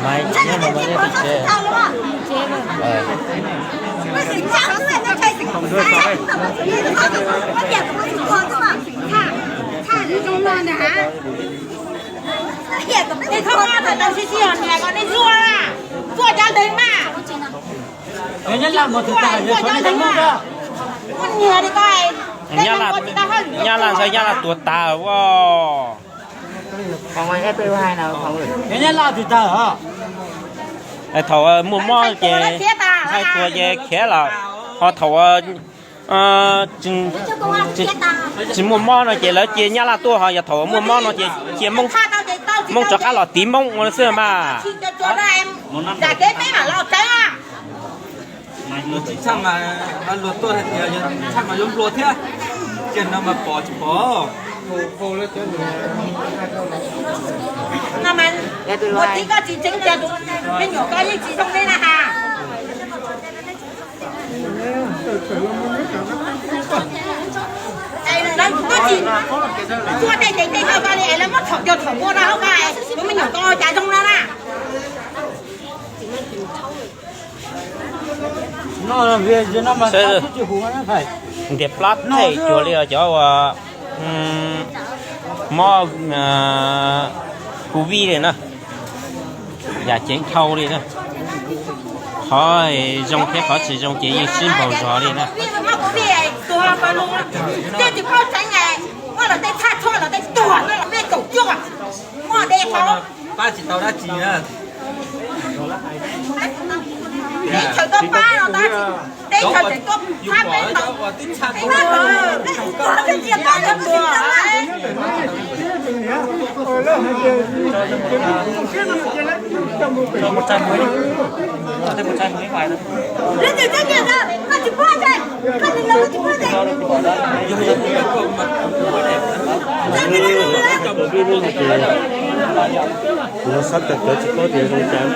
Maiv, nyob no mas nyob tim tsev. Ej, thaum ub thaum tau sib sib os niam kom nej zuaj, zuaj cov ntawd mas. Nyab Laj, Nyab Laj ntxhais Nyab Laj tuag tas ua. Thaum muaj mob ces ntxhais tuag ces khiav lawm, ho thaum tsis muaj mob no ces lawv cia Nyab Laj tuaj, ho yog thaum muaj mob no ces cia Hmoob rov qab los tiv Hmoob ua xwb mas. Tsis tshaj mas luag tuaj hais tias tsis tshaj mas yuav nplua thiab, ces no mas pom tsis pom. Ua tib koj tsis tseeb tias tus me nyuam koj yeej tsis zoo li na has. Koj tsis ua tej tes tej taw koj li es lawv muab txhom cos txhom npua rau hauv koj es tus me nyuam koj cas zoo no na. Ntiag plab theej cuag li cov uas mob covid li na, yam ceev dhau li na. Qhov zoo thiab qhov tsis zoo ces yeej sib npaug zog li na. Pab tsis tau dab tsi na. Lawv sab tawm tawv tsis paub tias zoo cas.